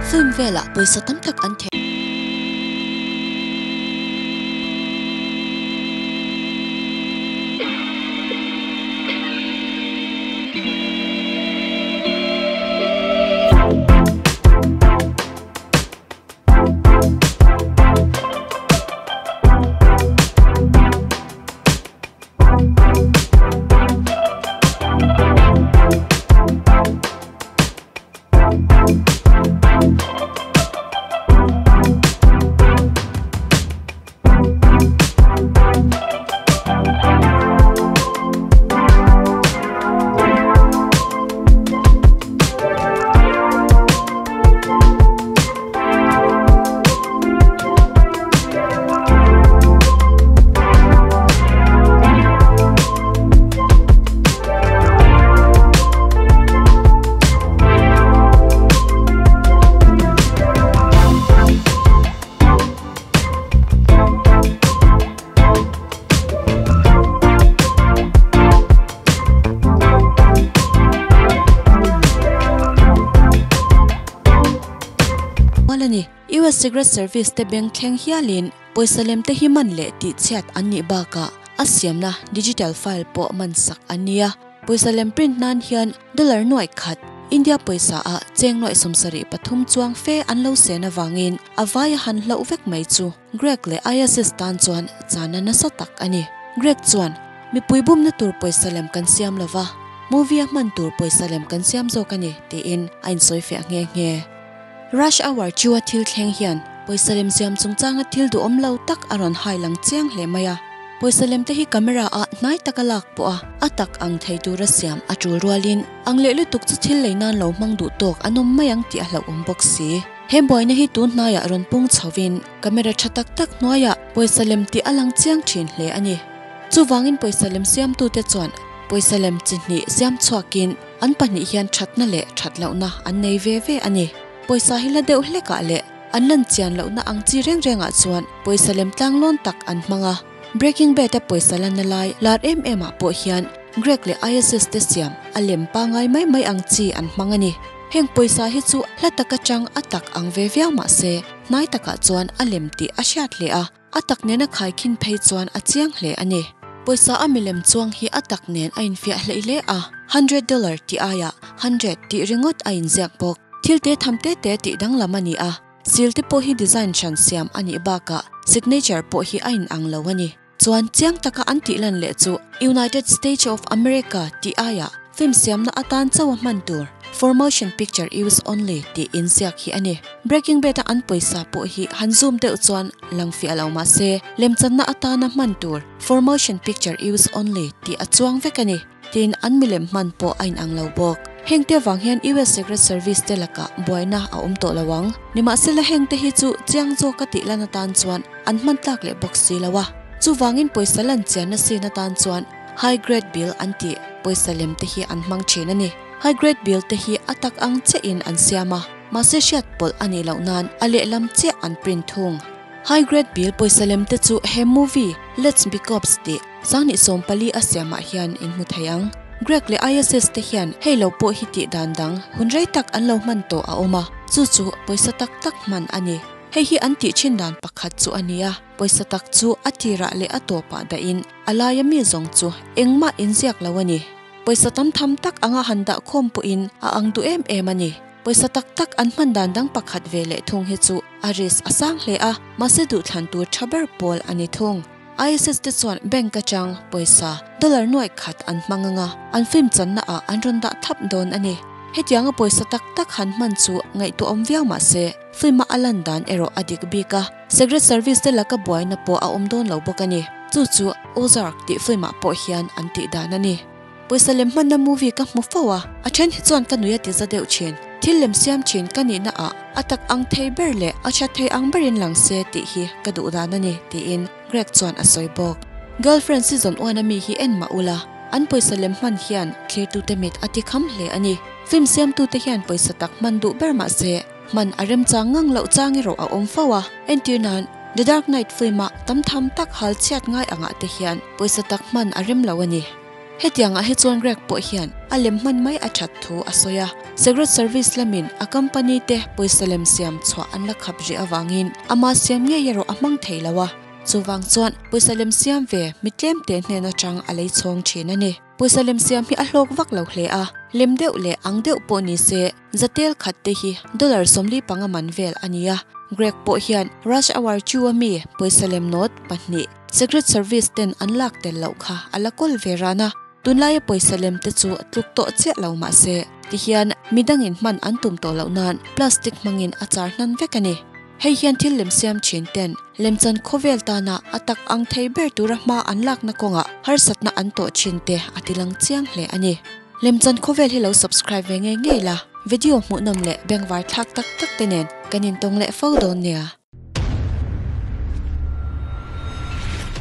Film velah pawisa tam tak an theh. Mual a ni. US Secret Service te beng thleng hialin pawisa lem te hi man leh tih chhiat an nih bakah a siamna digital file pawh man sak an ni a. Pawisa lem print nan hian dollar nuaih khat, India pawisa ah cheng nuaih 73 chuang fe an lo sen avangin a vai a han hlauh vek mai chu Greg leh ISIS tan chuan chana nasa tak a ni. Greg chuan, Mipui bumna tur pawisa lem kan siam lo va, movie a hman tur pawisa lem kan siam zawk a ni, tiin a insawifiah nghe nghe. Rush Hour chu a thil thleng hian pawisa lem siam chungchanga thil duhawm lo tak a rawn hai lang chiang hle mai a. Pawisa lem te hi camera ah hnai taka lak pawh a a tak ang thei tura siam a tul rualin ang leh lutuk chu thil lei nan lo hmang duh tawk an awm mai ang tih a hlauhawm bawk si. He buaina hi tun hnaiah rawn pung chhovin camera tha tak tak hnuaiah pawisa lem tih a lang chiang thin hle a ni. Chuvangin pawisa lem siamtute chuan pawisa lem chi hnih siam chhuakin An pahnih hian thatna leh that lohna an nei ve ve a ni. Pawisa hi la deuh hlekah leh an lan chian lohna ang chi reng rengah chuan pawisa lem tlanglawn tak an hmang a. Breaking Bad-a pawisa lanna lai lar em em ah pawh hian Greg leh ISIS te siam a lem pangai mai mai ang chi an hmang a ni. Heng pawisa hi chu hla tak atang a tak ang ve viau mah se hnai takah chuan a lem tih a hriat hle a. A tak nena khaikhin phei chuan a chiang hle a ni. Pawisa a milem chuang hi a tak nen a infiah hleih hle a, hundred dollar tih aiah hundred tih ringawt a inziak bawk. Thil te tham te te tih danglam a ni a, seal te pawh hi design hran siam a nih bakah signature pawh hi a inang lo a ni. Chuan chiang taka an tih lan leh chu United States of America tih aiah Film siamna atan chauh a hman tur, For motion picture use only, tih inziak hi a ni. Breaking Bad a an pawisa pawh hi han zoom deuh chuan lang fiah lo mah se, lemchanna atana hman tur, For motion picture use only, tih a chuang vek a ni. Tin, an milem hman pawh a inang lo bawk. Hengte avang hian US Secret Service te lakah buaina a awm tawh lo ang. Nimahsela hengte hi chu chiang zawka tih lan atan chuan an hman tlak leh bawk si lo a. Chuvangin pawisa lan chianna sin atan chuan High grade bill an tih pawisa lem te hi an hmang thin a ni. High grade bill te hi a tak ang chiah in an siam a, mahse hriat pawlh a nih loh nan a lehlam chiah an print thung. High grade bill pawisa lem te chu he movie Let's Be Cops tih 2014 a siam ah hian in hmu thei ang. Greg leh ISIS te hian hei lo pawh hi tih dan dang hun rei tak an lo hman tawh a awm a, chu chu pawisa tak tak hman a ni. Hei hi an tih thin dan pakhat chu a ni a. Pawisa tak chu a tirah leh a tawpah dahin a laia mi zawng chu engmah inziak lo a ni. Pawisa tam tham tak anga han dah khawm pawhin a ang duh em em a ni. Pawisa tak tak an hman dan dang pakhat ve leh thung hi chu a risk a sang hle a, mahse duhthlan tur tha ber pawl a ni thung. ISIS te chuan bank atang pawisa dollar nuaih khat an hmang anga an film channa ah an rawn dah thlap dawn a ni. Hetianga pawisa tak tak han hman chu ngaihtuahawm viau mahse film-a a lan dan erawh a dik bik a. Secret Service te laka buaina pawh a awm dawn lo bawk a ni. Chu chu Ozark tih film-ah pawh hian an tih dan a ni. Pawisa lem hmanna movie ka hmu fo a, a then hi chuan ka nui a ti za deuh thin. Thil lem siam thin ka nihna ah a tak ang thei ber leh a tha thei ang berin lang se tih hi ka duh dan a ni, tiin Greg chuan a sawi bawk. Girlfriend season one a mi hi en mah ula, an pawisa lem hman hian thlirtute mit a ti kham hle a ni. Film siamtute hian pawisa tak hman duh ber mah se, Hman a remchang ngang loh chang erawh a awm fo a, entir nan The Dark Knight film-a tam tham tak hal chhiat ngai angah te hian pawisa tak hman a rem lo a ni. Hetiangah hi chuan Greg pawh hian a lem hman mai a that thu a sawi a, Secret Service lamin a company te pawisa lem siam chhuah an la khap rih avangin ama siam ngei erawh a hmang thei lo a, chuvang chuan pawisa lem siam ve mi tlem te hnen atang a lei chhawng thin a ni. Pawisa lem siam hi a hlawk vak lo hle a, lem deuh leh ang deuh pawh ni se zatel khat te hi dollar 45 man vel a ni a, Greg pawh hian Rush Hour 2 a mi pawisa lem note pahnih Secret Service ten an lak tel loh kha a la kawl ve ran a, tunlaia pawisa lem te chu tluk tawh chiah lo mah se tihian midangin hman an tum tawh loh nan plastic hmangin a char hnan vek a ni. Hei hian thil lem siam thin ten lemchan khawvel tana a tak ang thei ber tura hma an lakna kawngah harsatna an tawh thin te a tilang chiang hle a ni. Lemchan khawvel hi lo subscribe ve ngei ngei la, video hmuhnawm leh bengvar thlak tak tak te nen kan intawng leh fo dawn nia.